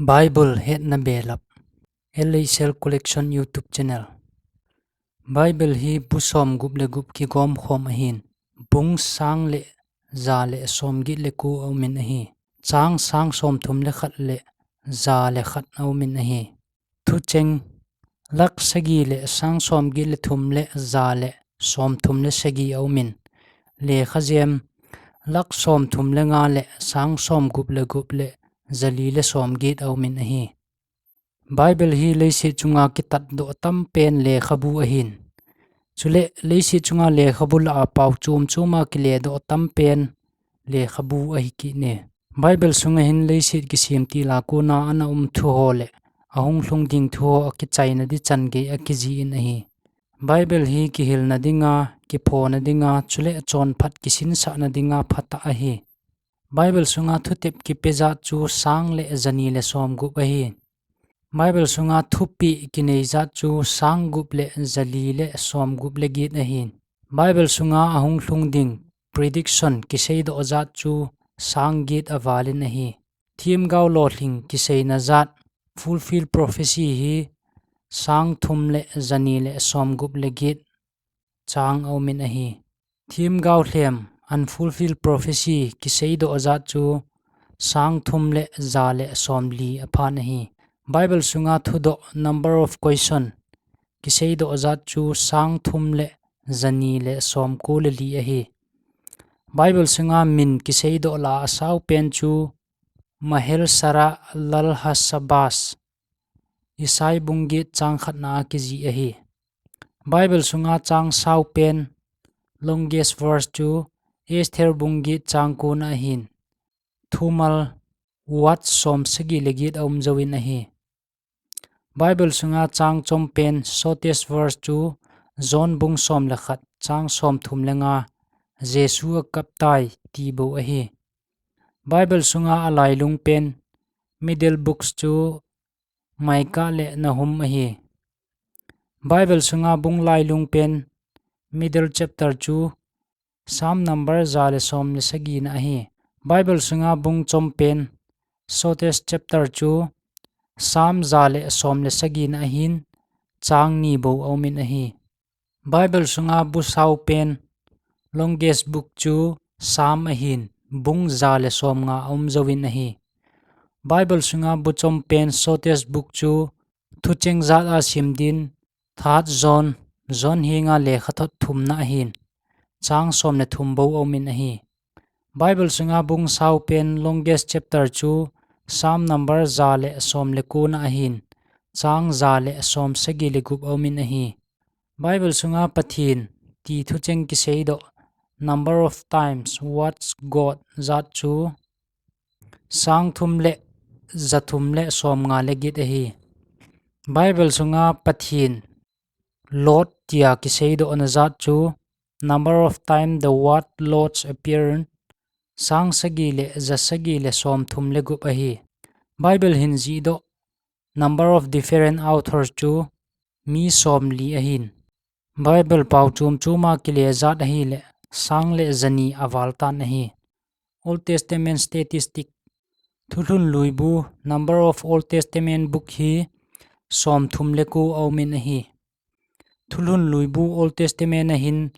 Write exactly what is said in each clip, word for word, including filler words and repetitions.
Bible hetna belap. L H L Collection YouTube channel. Bible hi bu som gup le gup kigom khom ahin. Bung sang le za le som get le ko aumin ahi. Chang sang som thum le khat le za le khat aumin ahi. Thucheng, lak sagi le sang som get le thum le za le som thum le sagi aumin. Lekha jem, lak som thum le nga le sang som gup le gup le za li le som get aumin ahi. Bible hi leiset chunga kitat doh tam pen lekhabu ahin. Chule leiset chunga lekhabu lah a pau chom choma kile doh tam pen lekhabu ahi kit e. Bible sunga hin leiset kisem til a kona ana um thu ho le ahung lhung ding thu ho akichaina di chan gei akiji in ahi. Bible hi kihilna dinga, kiphona dinga, chule chonphat kisinsahna dinga phatah ahi. Bible sunga thutep kipe jat chu sang le za ni le som gup ahi. Bible sunga thupeh kinei jat chu sang gup le za li le som gup le get ahin. Bible sunga ahung lhung ding prediction kisei doh jat chu sang get avalin ahi. Themgao lolhing kiseina jat, fulfill prophecy, hi sang thum le za ni le som gup le get chang aumin ahi. Themgao lhem, unfulfilled prophecy, kisei doh jat chu sang thum le za le som li aphan ahi. Bible sunga thudoh, number of question, kisei doh jat chu sang thum le za ni le som ko le li ahi. Bible sunga min kisei doh lah a asao pen chu Maher Shalal Hash-baz, Isai bung get chang khatna a kiji ahi. Bible sunga chang sao pen, longest verse chu Esther bung get chang kona ahin. Thumal, words som sagi le get aum jouvin ahi. Bible sunga chang chom pen, shortest verse chu John bung som le khat chang som thum le nga, Jesu akap tai ti bou ahi. Bible sunga alailung pen, middle books chu Micah le Nahum ahi. Bible sunga bung lailung pen, middle chapter chu Psalm number za le som le sagina ahi. Bible sunga bung chom pen, shortest chapter chu Psalm za le som le sagina ahin, chang ni bou aumin ahi. Bible sunga bu sao pen, longest book chu Psalm ahin, bung za le som nga aum jouvin ahi. Bible sunga bu chom pen, shortest book chu thucheng jat a sim din, Thahat John, John henga lekhathot thumna ahin, chang som le thum bou aumin ahi. Bible sunga bung sao pen, longest chapter chu Psalm number za le som le kona ahin, chang za le som sagi le gup aumin ahi. Bible sunga Pathen ti thucheng kisei doh, number of times words God jat chu sang thum le za thum le som nga le get ahi. Bible sunga Pathen Lord tia kisei dohna jat chu number of time the word Lord appeared, sang sagi le za sagi le som thum le gup ahi. Bible hin jih doh number of different authors chu mi som li ahin. Bible pau chom choma kile jat ahile sang le za ni aval tan ahi. Old Testament statistic. Thulhun lui bu, number of Old Testament book hi som thum le ko aumin ahi. Thulhun lui bu Old Testament a hin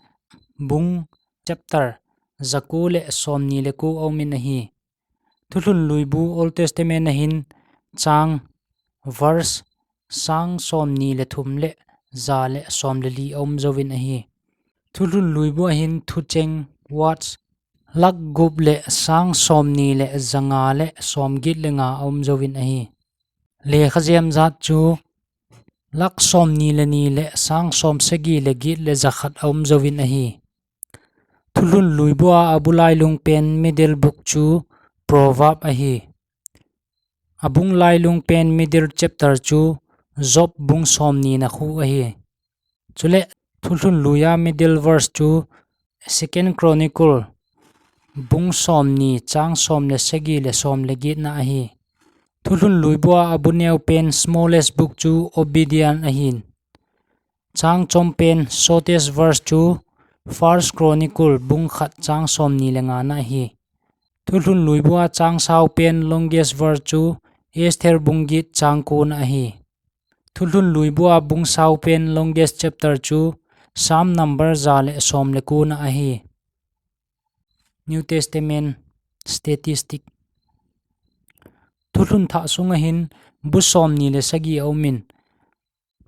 bung, chapter, za ko le som ni le ko aumin ahi. Thulhun lui bu Old Testament a hin chang, verse, sang som ni le thum le za le som le li aum jouvin ahi. Thulhun lui bu a hin thucheng, words, lak gup le sang som ni le za nga le som get le nga aum jouvin ahi. Lekha jem jat chu lak som ni le ni le sang som sagi le get le za khat aum jouvin ahi. Thulhun lui bu a abu lailung pen middle book chu Proverb ahi. Abung lailung pen middle chapter chu Job bung som ni na khu ahi. Chule Thulhun lui a middle verse chu Second Chronicle bung som ni chang som le sagi le som le get na ahi. Thulhun lui bu a abu neo pen smallest book chu Obadiah ahin. Chang chom pen shortest verse chu First Chronicle bung khat chang som ni le nga na ahi. Thulhun lui bu a chang sao pen longest verse chu Esther bung get chang ko na ahi. Thulhun luibua bung sao pen longest chapter chu Psalm number ja le som le ko na ahi. New Testament statistic. Thulhun thah sunga hin bu som ni le sagi a umin.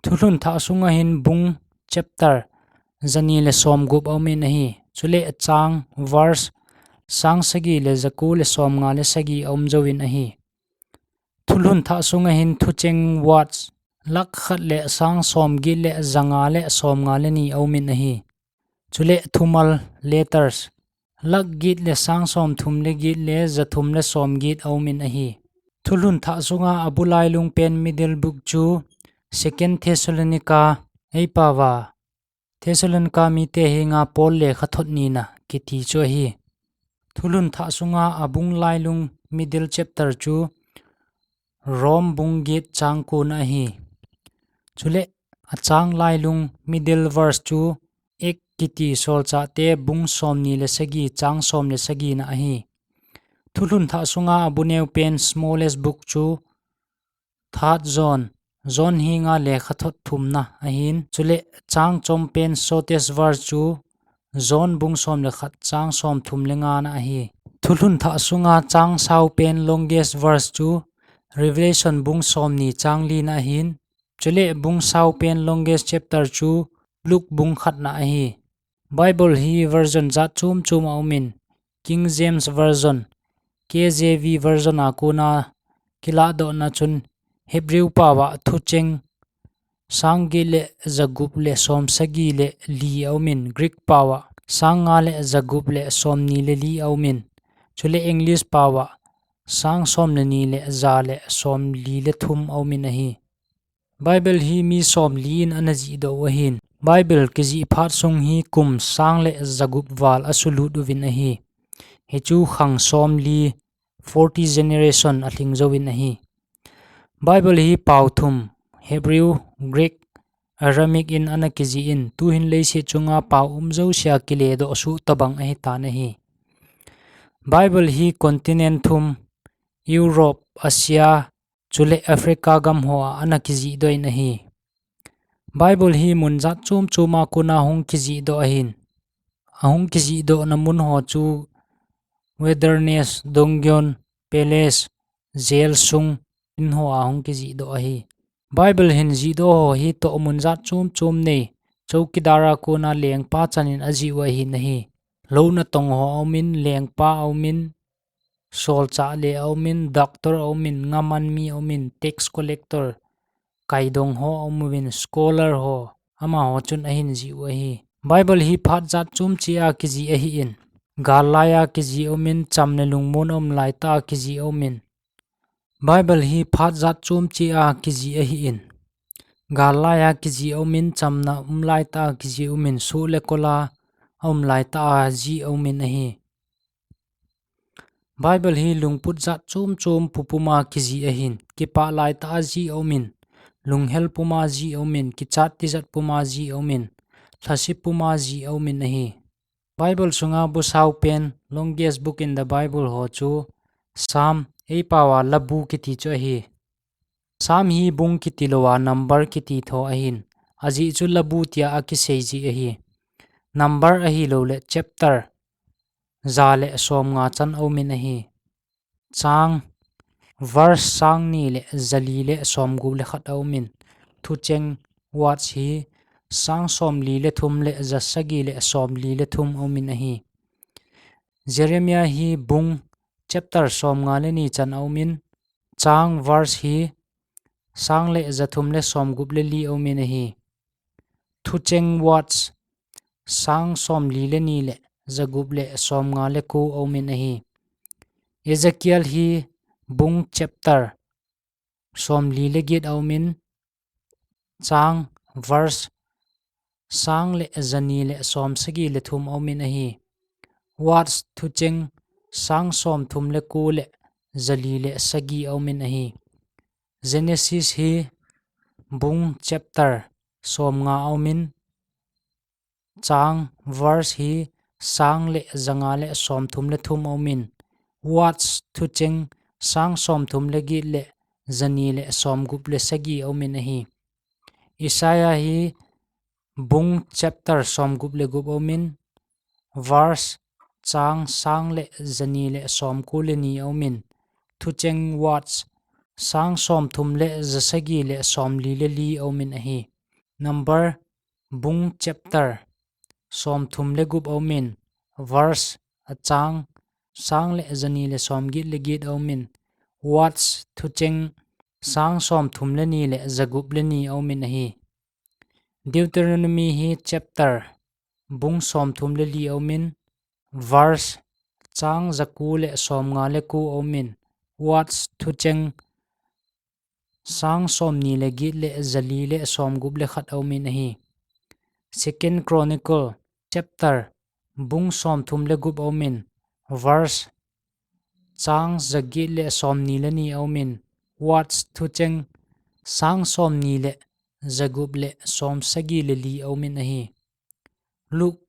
Thulhun thah sunga hin bung chapter ja ni le som gup a umin ahi. Chule chang verse sang sagi le ja ko le som nga le sagi a um jouvin ahi. Thulhun thah sunga hin thucheng words lakh khat le sang som get le ja nga le som nga le ni a umin ahi. Chule thumal letters lakh get le sang som thum le get le ja thum le som get a umin ahi. Thulhun thah sunga a bu lailung pen middle book chu Second Thessalonica ei pao a Thessalonica mite henga Paul lekhathot nina kiti chu ahi. Thulhun thah sunga a bung lailung middle chapter chu Rome bung get chang ko na ahi. Chule a chang lailung middle verse chu Acts kiti solchahte bung som ni le sagi chang som le sagi na ahi. Thulhun thah sunga a bu neo pen smallest book chu Third John, John henga lekhathot thumna ahin, chule chang chom pen shortest verse chu John bung som le khat chang som thum le nga na ahi. Thulhun thah sunga chang sao pen longest verse chu Revelation bung som ni chang li na ahin, chule bung sao pen longest chapter chu Luke bung khat na ahi. Bible hi version jat chom chom a umin, King James Version, K J V version a kona kiladohna chun Hebrew pao a thucheng sang get le ja gup le som sagi le li a umin, Greek pao a sang nga le ja gup le som ni le li a umin, chule English pao a sang som le ni le ja le som li le thum a umin ahi. Bible hi mi som li in ana jihdoh u ahin. Bible kijih phat sung hi kum sang le ja gup val a sulut uvin ahi. Hichu khang som li, forty generation a lhing jouvin ahi. Bible hi pao thum, Hebrew, Greek, Aramaic in ana kijih in, tuhin leiset chunga pao um jousea kiledoh suh tobang ahitan ahi. Bible hi continent thum, Europe, Asia, chule Africa gam hoa ana kijihdoh in ahi. Bible hi mun jat chom choma kona hung kijihdoh ahin. Ahung kijihdohna mun ho chu wilderness, dungeon, palace, jail sung, in hoa hung kijihdoh ahi. Bible hin jihdoh ho hi toh mun jat chom chom nei, chowkidar a kona lengpa chanin ajih u ahin ahi. Lou natong ho a umin, lengpa a umin, solchah le a umin, doctor a umin, ngaman mi a umin, tax collector, kaidong ho a um uvin, scholar ho, amaho chun ahin jih u ahi. Bible hi phat jat chom chea kijih ahin, gal laiya kijih a umin, cham le lungmon a um laitah a kijih a umin. Bible hi phat jat chom chea kijih ahin, gal laiya kijih a umin, chamna um laitah a kijih a umin, soh le kola a um laitah a jih a umin ahi. Bible hi lungput jat chom chom pupuma kijih ahin, kipah laitah a jih a umin, lunghel puma jih a umin, kichat tijat puma jih a umin, lhase puma jih a umin ahi. Bible sunga bu sao pen, longest book in the Bible ho chu Psalm, ei pao a labu kiti chu ahi. Psalm hi bung kiti lou a number kiti tho ahin, ajeh chu labu tia akisei jeh ahi. Number ahilou le chapter ja le som nga chan a umin ahi. Chang, verse sang ni le ja li le som gup le khat a umin, thucheng, words hi sang som li le thum le ja sagi le som li le thum a umin ahi. Jeremiah hi bung, chapter som nga le ni chan a umin, chang, verse hi sang le ja thum le som gup le li a umin ahi. Thucheng, words sang som li le ni le ja gup le som nga le ko a umin ahi. Ezekiel hi bung, chapter som li le get a umin, chang, verse sang le ja ni le som sagi le thum a umin ahi. Words, thucheng, sang som thum le ko le ja li le sagi a umin ahi. Genesis hi bung, chapter som nga a umin, chang, verse hi sang le ja nga le som thum le thum a umin, words, thucheng, sang som thum le get le jani le somgup le sagi aumin ahi. Isaiah hi bung chapter somgup le gup aumin, verse chang sang le jani le somko le ni aumin, thucheng words sang somthum le jasagi le somli le li aumin ahi. Number bung chapter somthum le gup aumin, verse achang sang le jani le somget le get aumin, words thucheng sang somthum le ni le jagup le ni aumin ahi. Deuteronomy hi chapter bung somthum le li aumin, verse chang jako le somnga le ko aumin, words thucheng sang somni le get le jali le somgup le khat aumin ahi. Second Chronicle chapter bung somthum le gup aumin, verse chang jaget le somni le ni aumin, words thucheng sang somni le jagup le somsagi le li aumin ahi. Luke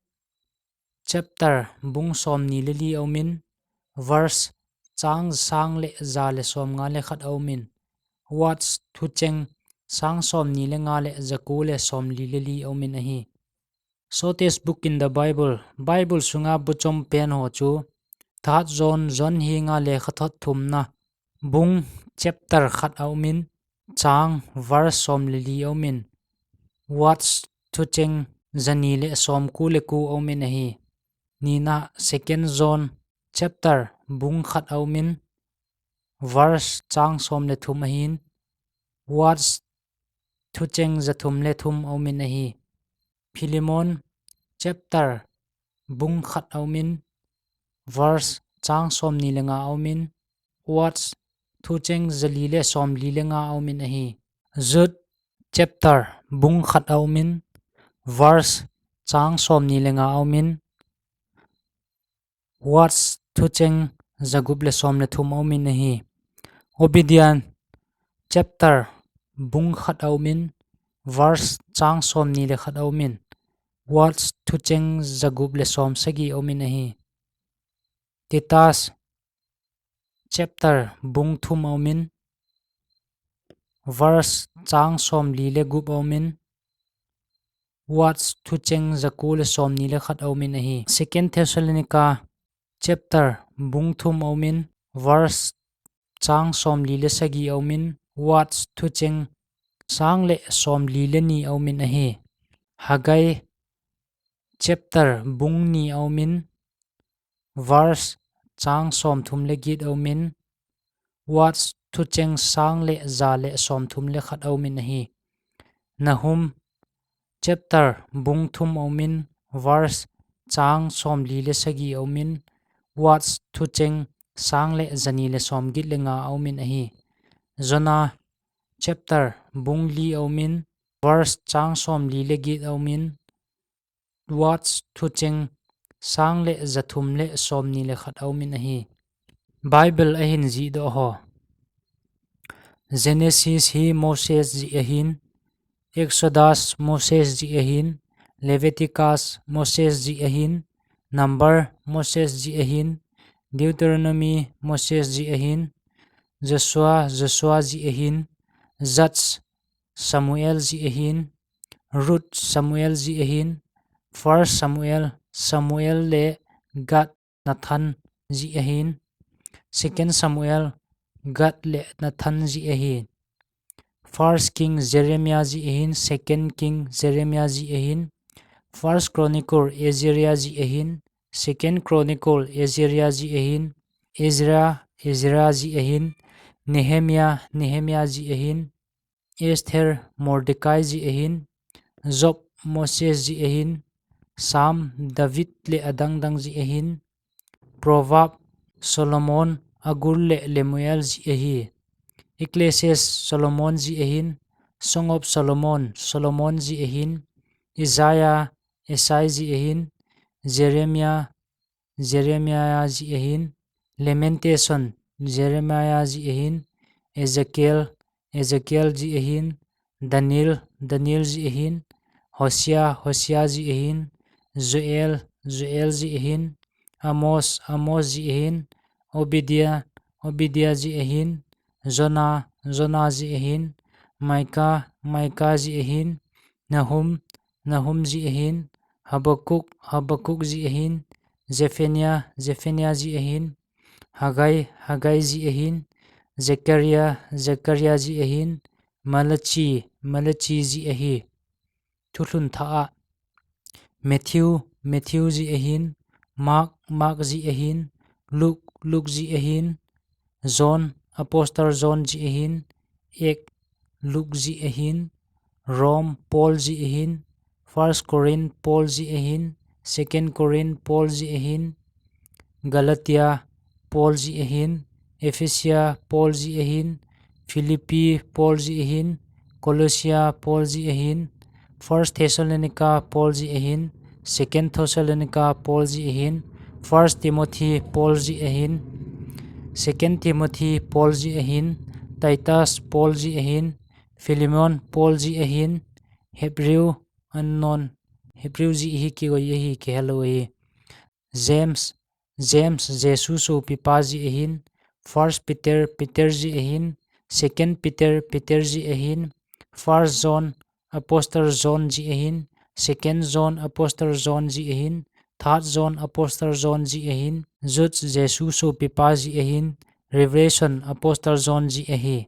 chapter bung somni le li aumin, verse chang sang le ja le somnga le khat aumin, words thucheng sang somni le nga le jako le somli le li aumin ahi. Shortest book in the Bible, Bible sunga buchom pen ho chu Thahat John, John henga lekhathot thumna, bung chapter khat aumin, chang verse som le li aumin, words thucheng jani le somko le ko aumin ahi. Nina Second John chapter bung khat aumin, verse chang som le thum ahin, words thucheng jathum le thum aumin ahi. Philemon chapter bung khat aumin, verse chang somni le nga aumin, words thucheng jali le somli le nga aumin ahi. Jude chapter bung khat aumin, verse chang somni le nga aumin, words thucheng jagup le som le thum aumin ahi. Obadiah chapter bung khat aumin, verse chang somni le khat aumin, words thucheng jagup le somsagi aumin ahi. Titus chapter bung thum aumin, verse chang somli le gup aumin, words thucheng jako le somni le khat aumin ahi. Second Thessalonica chapter bung thum aumin, verse chang somli le sagi aumin, words thucheng sang le somli le ni aumin ahi. Haggai chapter bung ni aumin, verse chang somthum le get aumin, words thucheng sang le ja le somthum le khat aumin ahi. Nahum chapter bung thum aumin, verse chang somli le sagi aumin, words thucheng sang le jani le somget le nga aumin ahi. Jonah chapter bung li aumin, verse chang somli le get aumin, words thucheng sang le jathum le somni le khat aumin ahi. Bible ahin jihdoh ho. Genesis hi Moses jih ahin, Exodus Moses jih ahin, Leviticus Moses jih ahin, Number Moses jih ahin, Deuteronomy Moses jih ahin, Joshua Joshua jih ahin, Judges Samuel jih ahin, Ruth Samuel jih ahin, First Samuel Samuel le Gad Nathan jih ahin, Second Samuel Gad le Nathan jih ahin, First King Jeremiah jih ahin, Second King Jeremiah jih ahin, First Chronicle Ezra jih ahin, Second Chronicle Ezra jih ahin, Ezra Ezra jih ahin, Nehemiah Nehemiah jih ahin, Esther Mordecai jih ahin, Job Moses jih ahin, Psalm David le adang dang jih ahin, Proverb Solomon Agur le Lemuel jih ahi, Ecclesiastes Solomon jih ahin, Song of Solomon Solomon jih ahin, Isaiah Isai jih ahin, Jeremiah Jeremiah jih ahin, Lamentation Jeremiah jih ahin, Ezekiel Ezekiel jih ahin, Daniel Daniel jih ahin, Hosea Hosea jih ahin, Joel Joel jih ahin, Amos Amos jih ahin, Obadiah Obadiah jih ahin, Jonah Jonah ji ahin, Micah, Micah ji ahin, Nahum, Nahum ji ahin, Habakkuk, Habakkuk ji ahin, Zephaniah, Zephaniah ji ahin, Haggai, Haggai ji ahin, Zechariah, Zechariah ji ahin, Malachi, Malachi ji ahi. Thulhun thah a, Matthew, Matthew ji ahin, Mark, Mark ji ahin, Luke, Luke ji ahin, John, Apostle John ji ahin, Ek, Luke ji ahin, Rome, Paul ji ahin, First Corinth, Paul ji ahin, Second Corinth, Paul ji ahin, Galatia, Paul ji ahin, Ephesia, Paul ji ahin, Philippi, Paul ji ahin, Colossia, Paul ji ahin, First Thessalonica, Paul ji ahin, Second Thessalonica, Paul ji ahin, First Timothy, Paul ji ahin, Second Timothy, Paul ji ahin, Titus, Paul ji ahin, Philemon, Paul ji ahin, Hebrew, anon, Hebrew ji hi kigoi ahi, kihelou ahi. James, James, Jesu sopipa ji ahin, First Peter, Peter ji ahin, Second Peter, Peter ji ahin, First John, Apostle John ji ahin, Second John, Apostle John ji ahin, Third John, Apostle John ji ahin, Jude, Jesu sopipa ji ahin, Revelation, Apostle John ji ahi.